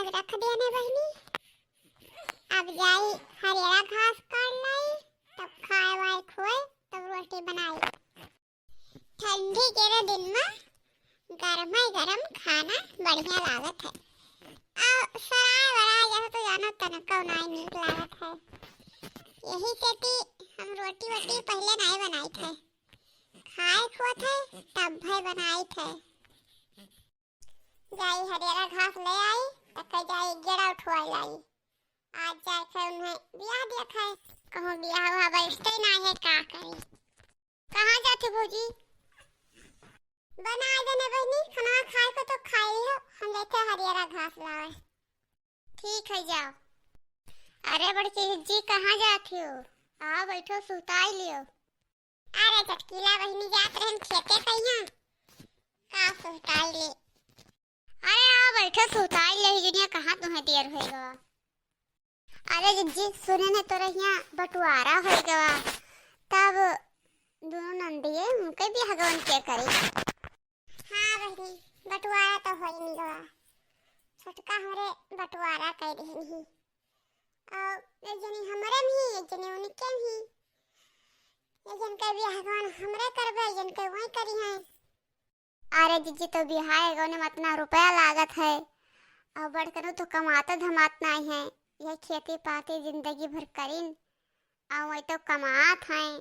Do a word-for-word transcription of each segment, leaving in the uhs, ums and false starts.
रख देने बहिनी। अब जाई हरियरा घास काट लाई, तब खाए वाए खोए, तब रोटी बनाई। ठंडी के रे दिन में गरमे गरम खाना बढ़िया लागत है। और सराय वराय जैसे तो जानो तनको नाई नीक लागत है। यही से कि हम रोटी वोटी पहले नाई बनाई थे, खाए खोए थे तब भाई बनाई थे। जाई हरियरा घास ले आई, त कह जाई गेड़ा उठवाई लाई। आज जाए थे उन्हें बियाह देखे, कहूँ बियाह हुआ बैठते ना है, का करी। कहाँ जाते भौजी? बना देने बहनी, खाना खाए को तो खाई हो, हम जाते हरियरा घास लावे। ठीक है, जाओ। अरे बड़की जी, कहाँ जाती हो? आओ बैठो, सुताई लियो। अरे चटकीला बहिनी, जात रहन खेते कहिया, का सुताई ले। अरे आओ बैठो, सुताई ले ही जुनिया, कहाँ तुम्हें देर होई गवा। अरे जिज्जी, सुने ने तोरे हियाँ बंटवारा होई गवा, तब दोनों नंदिये उनके बियाह गवन के करी। हाँ बहिनी, बंटवारा तो होई नहीं गवा, छोटका हमरे बंटवारा कर देहन ही। और एक जनी हमरे में ही, एक जनी उनके में ही। एक जन के बियाह गवन हमरे करबे, एक जन के वही करी हैं। अरे जिज्जी, तो बियाह गवन में इतना रुपया लागत है, और बड़कनू तो कमात धमात नाई है, यह खेती पाती जिंदगी भर करिन, और वही तो कमात हैं,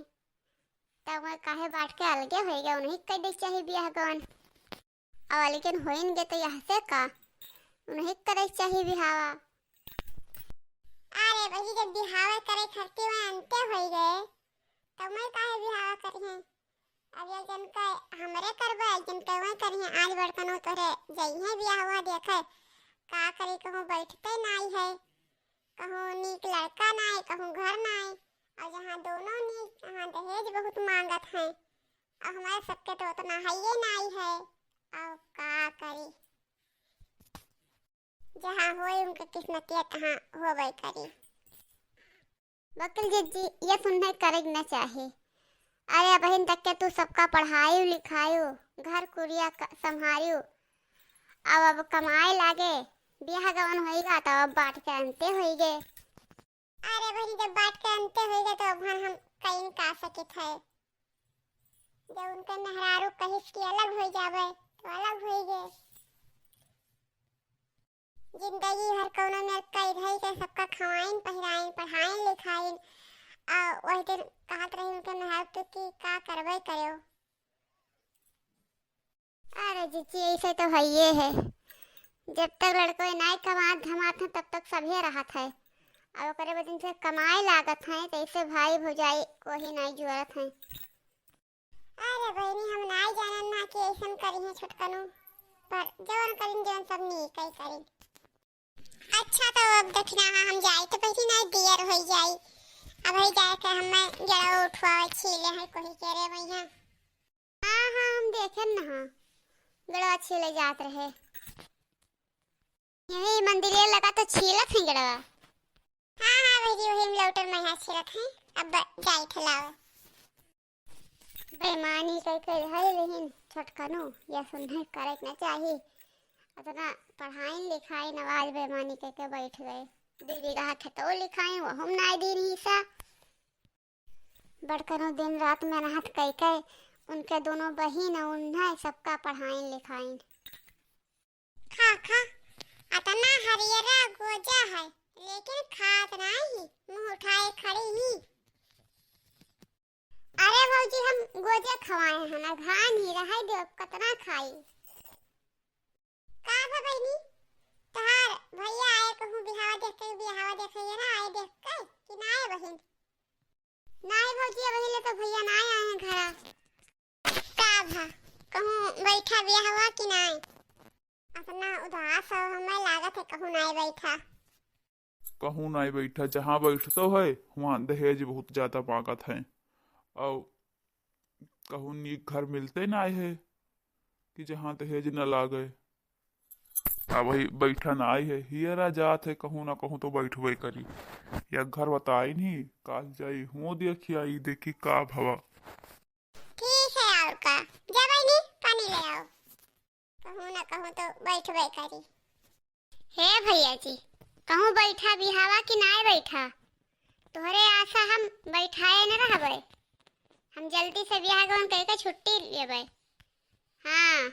तब वही काहे बांट के अलगे होई गए, उन्हीं के दे चाहे बियाह गवन। अब अलगे होइन गे तो यह से का, उन्हीं के करे चाही बिहावा। अरे बहिनी, जब बिहावा करे खातिर वह अंते होई गए, तब मैं काहे बिहावा करी हैं? अब एक जन का हमरे करबे, एक जन के वह करी हैं। आज बड़कनो तोरे जइहे बिहावा देखे, का करी, कहूँ बैठते नाई है, कहूँ नीक लड़का नाई, कहूँ घर नाई, और जहाँ दोनों नीक, वहाँ दहेज बहुत मांगत हैं। अब हमारे सबके तो उतना हइये नाई है, अब का करी, जहाँ होई उनके किस्मतिया तहाँ होबे करी। वकील जिज्जी, ये सुनने करे के न चाही। अरे बहिन, तक के तू सबका पढ़ायु लिखायु, घर कुरिया क-, संभारियु, अब, अब कमाए लागे, बियाह गवन होइगा तो अब बांट के अंते होइगे। अरे बहिनी, जब बांट के अंते होइगा तो अब हम कहीं का सकित है, जब उनके मेहरारू कहिस कि अलग हो जावे तो अलग होइगे। जिंदगी भर कौनो मेर कई रही के सबका खवाइन, पहिराइन, पढ़ाइन, लिखाइन, आ वही दिन कहत रही उनके मेहरारू कि का करबे करो। अरे जिज्जी, ऐसे तो हइये है, जब तक लड़को नाई कमात धमात है तब तक सभे रहत है, और ओकरे बाद से कमाए लागत है तो ऐसे भाई भौजाई कोही नाई जुअरत है। अरे बहिनी, हम नाई जानन ना कि ऐसन करी है छोटकनो, पर जवन करिन जवन सब नीक ही करिन। अच्छा, तो अब देखना है, हम जाई तो पहली नाई देर होई जाई। अब ही जाए के हम गेड़वा उठवा छीले हैं कोही के रे भैया। हाँ, हाँ, हम देखेन ना, हाँ, गेड़वा छीले जात रहे। यही मंदिर लगा तो छीलत हैं गेड़वा। हाँ, हाँ, भौजी, वही हम लौटन में यहाँ छीलत हैं। अब जाई थे लाओ। बेईमानी कइके धइ लिहिन छोटकनो, या सुन्हे करे के न चाही। अतना पढ़ाइन लिखाइन, आज बेईमानी कइके बैठ गए। दू बीघा खेतो लिखाइन, वहू में नाई दीन हिस्सा। बड़कनो दिन रात मेहनत कइके उनके दोनों बहिन और उन्हें सबका पढ़ाइन लिखाइन। खा, खा, अतना हरियरा गोजा है, लेकिन खात नाई, मुँह उठाए खड़ी ही। अरे भौजी, हम गोजे खवाए हैं ना, घान ही रहे दे, कतना खाई। का भा बहिनी, तहार भैया आए कहूँ बिहावा देख के, बिहावा देखे ये ना आए देख के कि ना आए बहिन? नाई भौजी, अबहीं ले तो भैया नाई आए हैं घरा। का भा, कहूँ बैठा बियाहवा कि नाई? अतना उदास हो, हमें लागत है कहूँ नाई बैठा। कहूँ नाई बैठा, जहाँ बैठतो है, वहाँ दहेज बहुत ज्यादा मांगत है। और कहूँ नीक घर मिलते नाई है कि जहाँ दहेज न लागे। अब वही बैठा नाई है, हियरा जात है, कहूँ ना कहूँ तो बैठबे करी। या घर बताई नहीं, काल जाई, हुओ देखी आई, देखी का भवा। ठीक है, और का, जा बहिनी, पानी ले आओ। कहूँ ना कहूँ तो बैठबे करी। हे भैया जी, कहूँ बैठा बिहावा कि नाय बैठा? तोहरे आशा हम बैठाए न रहबै। हम जल्दी से बियाह गवन कह के छुट्टी लेबै। हाँ।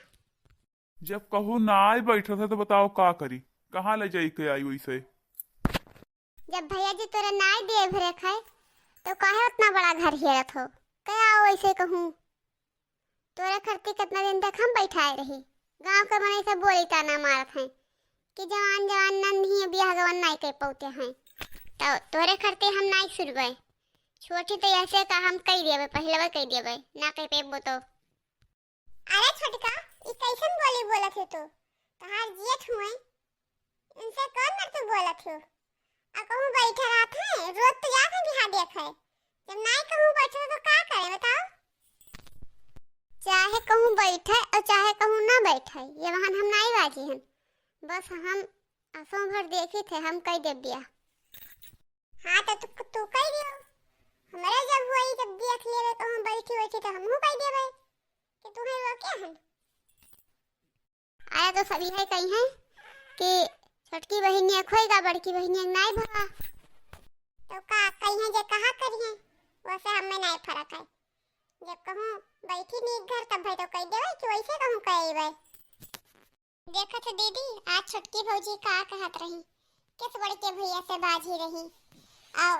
जब कहूँ नाय बैठत है तो बताओ का करी, कहाँ ले जाई के आई वैसे? जब भैया जी तोरे नाय दिए भरे खाए, तो काहे उतना बड़ा घर हेरत हो? क्या आओ वैसे कहूँ? तोरे खरती कितना दिन तक हम बैठाए रही? गांव के मनई सब बोली ताना मारत हैं कि जवान जवान नंद ही बियाह गवन नाई कर पौते हैं। तो तोरे खरती हम नाई सुनबे। छोटी तो ऐसे का हम कह देबे, पहले कह देबे, ना कह पेबो तो। अरे छोटका, ई कैसन बोली बोलत हो तू? तोहार जेठ हुए, इनसे कौन मर तू बोलत हो? आ कहूँ बैठे रहत है, रोज तो जात है बिहार देखे। जब नाई कहूँ बैठे तो का करे बताओ? चाहे कहूँ बैठे और चाहे कहूँ ना बैठे, ये वहन हम नाई बाजी हन। बस हम आंसू भर देखी थे, हम कह दे बिया। हाँ तो तू, तू कह दियो। हमरे जब हुई, जब देख लेबे कहूँ बैठी बैठी तो हमहू कह देबे कि तू है वो क्या हन। अरे तो सब यही कही हैं कि छोटकी बहिनिया खोएगा, बड़की बहिनिया नाई भवा। तो का कही हैं जे कहा करी हैं, वैसे हमें नाई फर्क है। जब कहूँ बैठी नीक घर तब भाई तो कह देवे कि वैसे कहूँ कह अइबे। देखत हो दीदी, आज छोटकी भौजी का कहत रही, किस बड़के भैया से बाजी रही। और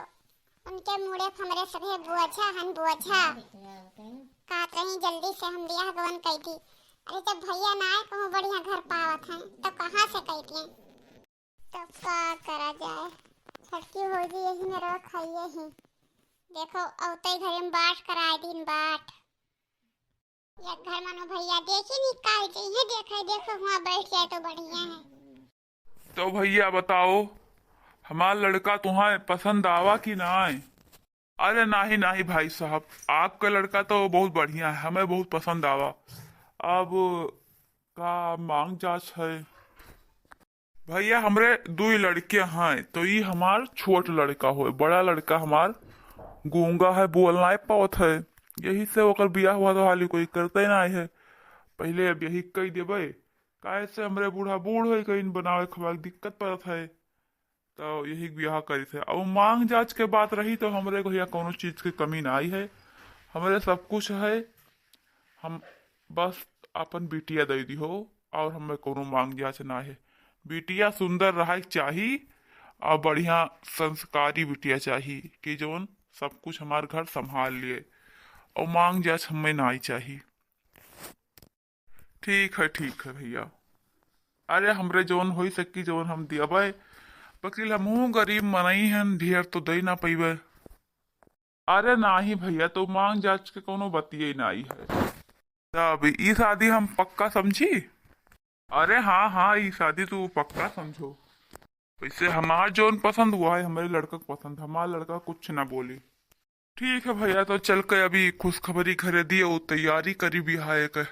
उनके मुड़े हमरे सभे बोझा हन बोझा। कहत रही जल्दी से हम बियाह गवन कई दी। अरे जब भैया ना आए कहूँ बढ़िया घर पावत हैं तो कहाँ से कई दिए? तो का करा जाए, छोटकी भौजी यही में रह खाइए ही। देखो अवते घरे में बाट कराए दिन बाट। एक घर मानो भैया देखी नहीं काल जइहे देखे, देखो हुआ बैठ जाए तो बढ़िया है। तो भैया बताओ, हमार लड़का तुम्हें पसंद आवा कि नाय? अरे नाही नाही भाई साहब, आपका लड़का तो बहुत बढ़िया है, हमें बहुत पसंद आवा। अब का मांग जांच है? भैया हमरे दुई लड़के हैं, तो ई हमार छोट लड़का होए, बड़ा लड़का हमार गूंगा है, बोल नाय पावत है। यही से ओकर बियाह हुआ तो हाली कोई करते नाय है। पहले अब यही कही देबे, काहे से हमरे बूढ़ा बूढ़ होई गइन, बनावे खवाए के दिक्कत पड़त है, तो यही बियाह करी थे। अब मांग जांच के बात रही तो हमरे को यहाँ कोनो चीज के कमी ना आई है, हमरे सब कुछ है। हम बस अपन बिटिया दे दी हो और हमें कोनो मांग जांच ना है। बिटिया सुंदर रहे के चाही और बढ़िया संस्कारी बिटिया चाही कि जौन सब कुछ हमार घर संभाल लिए और मांग जांच हमें ना आई चाही। ठीक है, ठीक है भैया। अरे हमरे जौन होई सकी जौन हम दियबे, बकिल हमहू गरीब मनई हन, ढेर तो दे ना पइबे। अरे नाही भैया, तो मांग जांच के कोनो बतिये नाही है। तब ई शादी हम पक्का समझी? अरे हाँ हाँ, ई शादी तू पक्का समझो। वैसे हमार जौन पसंद हुआ है, हमरे लड़का के पसंद, हमार लड़का कुछ ना बोली। ठीक है भैया, तो चल के अभी खुशखबरी घरे दिए, वो तैयारी करी बिहाए के।